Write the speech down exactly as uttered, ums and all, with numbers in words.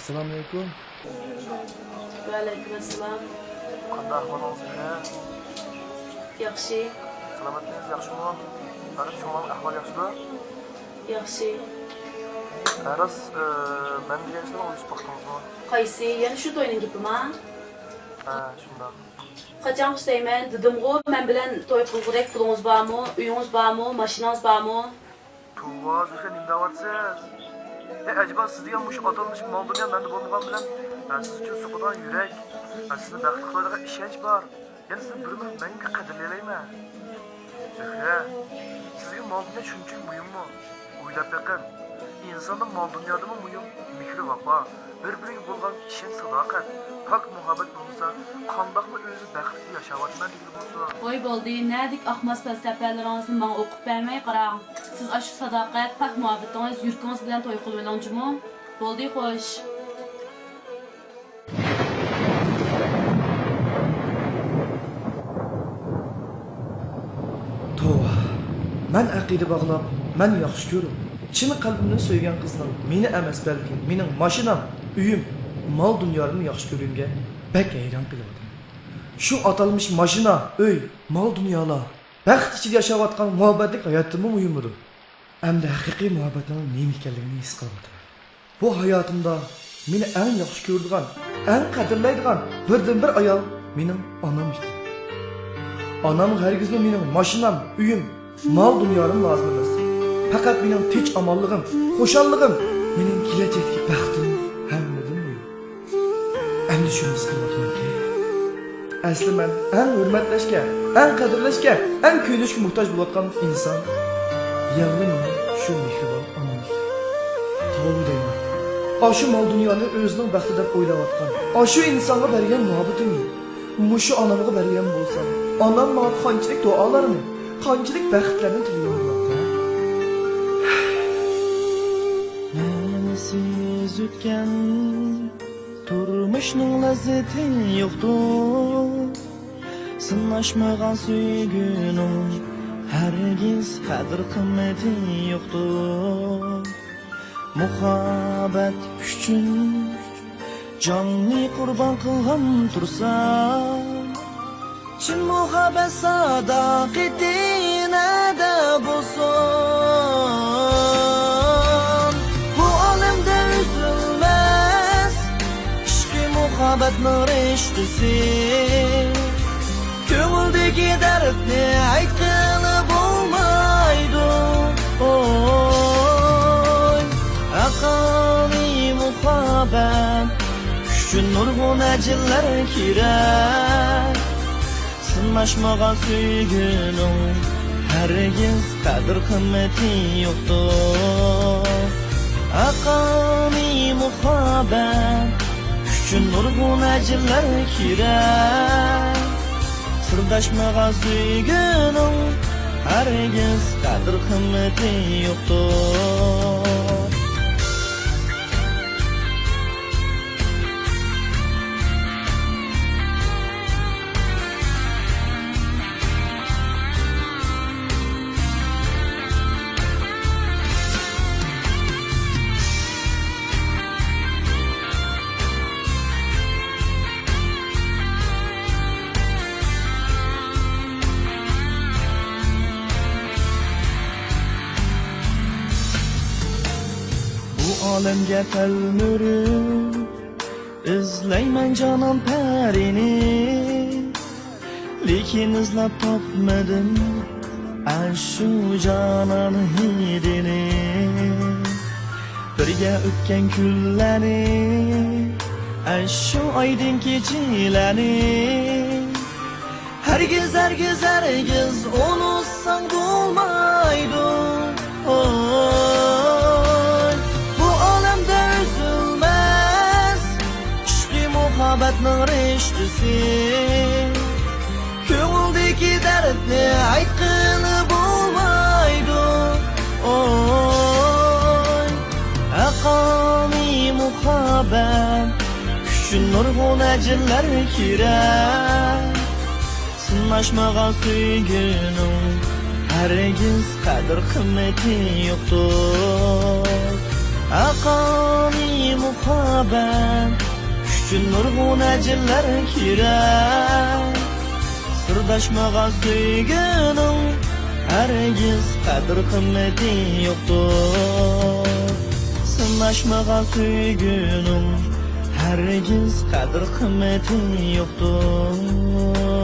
ئەسسالامۇئەلەيكۇم. ۋەئەلەيكۇم ئەسسالام. قانداق ئەھۋالىڭىز، ئىنى؟ ياخشى. سالامەتلىكىڭىز ياخشىمۇ؟ ئەرەب چوڭلارنىڭ ئەھۋالى ياخشىدۇ؟ ياخشى. ھە، راست، ئى، مەن دېگەن ئىشلارنى ئويلىشىپ باقتىڭىزمۇ؟ قايسى؟ يەنە شۇ توينىڭ گېپىما؟ ھە، شۇنداق. قاچانغىچە دەيمەن، دېدىمغۇ، مەن بىلەن توي قىلغۇدەك پۇلىڭىز بارمۇ، ئۆيىڭىز بارمۇ، ماشىنىڭىز بارمۇ؟ توۋا، زۆھرە، نېمە دەۋاتىسىز؟ ھەي، ئەجەبا سىز دېگەن مۇشۇ ئاتالمىش مال دۇنيا مەندە بولمىغان بىلەن، مەن سىز ئۈچۈن سوقىدىغان يۈرەك، مەن سىزنى بەختلىك قىلىدىغان ئىشەنچ بار. يەنە سىزنى بىر مىنۇت مەڭگۈ قەدىرلىيەلەيمەن. زۆھرە، سىزگە مال دۇنيا شۇنچىلىك مۇھىممۇ؟ ئويلاپ بېقىڭ، ئىنساندا مال دۇنيادىنمۇ مۇھىم مېھرى ۋاپا، بىر-بىرىگە بولغان ئىشەنچ ساداقەت، پاك مۇھەببەت بولمىسا، قانداقمۇ ئۆزىنى بەختلىك ياشاۋاتىمەن دېگىلى بولسۇن. ۋاي بولدى، نەدىكى ئاقماس پەلسەپىلىرىڭىزنى ماڭا ئوقۇپ بەرمەي قاراڭ. سىز ئاشۇ ساداقەت، پاك مۇھەببىتىڭىز يۈرىكىڭىز بىلەن توي قىلىۋېلىڭ جۇمۇ. بولدى خوش. توۋا، مەن ئەقىدە باغلاپ، مەن ياخشى كۆرۈپ، چىن قەلبىمدىن سۆيگەن قىزنىڭ مېنى ئەمەس، بەلكى مېنىڭ ماشىنام، ئۆيۈم، مال دۇنيالىرىمنى ياخشى كۆرگىنىگە بەك ھەيران قېلىۋاتىمەن. شۇ ئاتالمىش ماشىنا، ئۆي، مال دۇنيالار، بەخت ئىچىدە ياشاۋاتقان مۇھەببەتلىك ھاياتتىنمۇ مۇھىممىدۇ؟ ئەمدى ھەقىقىي مۇھەببەتنىڭ نېمە ئىكەنلىكىنى ھېس قىلىۋاتىمەن. بۇ ھاياتىمدا مېنى ئەڭ ياخشى كۆرىدىغان، ئەڭ قەدىرلەيدىغان بىردىنبىر ئايال مېنىڭ ئانام ئىكەن. ئانامغا ھەرگىزمۇ مېنىڭ ماشىنام، ئۆيۈم، مال-دۇنيالىرىم لازىم ئەمەس. پەقەت مېنىڭ تىنچ-ئامانلىقىم، خۇشاللىقىم، مېنىڭ كېلەچەكتىكى بەختىم ھەممىدىن مۇھىم. ئەمدى شۇنى ھېس قىلىۋاتىمەنكى، ئەسلى مەن ئەڭ ھۆرمەتلەشكە، ئەڭ قەدىرلەشكە، ئەڭ كۆيۈنۈشكە موھتاج بولۇۋاتقان ئىنسان يەنىلا مېنىڭ شۇ مېھرىبان ئانام ئىكەن. توۋا دەيمەن، ئاشۇ مال-دۇنيانى ئۆزىنىڭ بەختى دەپ ئويلاۋاتقان، ئاشۇ ئىنسانغا بەرگەن مۇھەببىتىمنى مۇشۇ ئانامغا بەرگەن بولسام، ئانام ماڭا قانچىلىك دۇئالارنى، قانچىلىك بەختلەرنى تىلىگەن بولاتتى. مەنىسىز ئۆتكەن تۇرمۇشنىڭ لەززىتى يوقتۇر. سىناشمىغان سۆيگۈنىڭ ھەرگىز قەدىر-قىممىتى يوقتۇر. مۇھەببەت ئۈچۈن جاننى قۇربان قىلغان تۇرسا، چىن مۇھەببەت ساداقىتى نەدە بولسۇن؟ بۇ ئالەمدە ئۈزۈلمەس ئىشقى مۇھەببەتنىڭ رىشتىسى. كۆڭۈلدىكى دەردنى ئېيتقىلى بولمايدۇ. ئوي، ھەققانىي مۇھەببەت ئۈچۈن نۇرغۇن ئەجىرلەر كېرەك. سىناشمىغان سۆيگۈنىڭ ھەرگىز قەدىر-قىممىتى يوقتۇر. ھەققانىي مۇھەببەت ئۈچۈن نۇرغۇن ئەجىرلەر كېرەك. سىرداشمىغان سۆيگۈنىڭ ھەرگىز قەدىر-قىممىتى يوقتۇر. بۇ ئالەمگە تەلمۈرۈپ ئىزلەيمەن جانان پەرىنى، لېكىن ئىزلەپ تاپمىدىم ئاشۇ جانان ھىدىنى. بىرگە ئۆتكەن كۈنلەرنى، ئاشۇ ئايدىڭ كېچىلەرنى، ھەرگىز، ھەرگىز، ھەرگىز ئۇنۇتساڭ بولمايدۇ. ئوي، بۇ ئالەمدە ئۈزۈلمەس ئىشقى مۇھەببەتنىڭ رىشتىسى. كۆڭۈلدىكى دەردنى ئېيتقىلى بولمايدۇ. ئوي، ھەققانىي مۇھەببەت ئۈچۈن نۇرغۇن ئەجىرلەر كېرەك. سىناشمىغان سۆيگۈنىڭ ھەرگىز قەدىر-قىممىتى يوقتۇر. ھەققانىي مۇھەببەت ئۈچۈن نۇرغۇن ئەجىرلەر كېرەك. سىرداشمىغان سۆيگۈنىڭ ھەرگىز قەدىر-قىممىتى يوقتۇر. سىناشمىغان سۆيگۈنىڭ ھەرگىز قەدىر-قىممىتى يوقتۇر.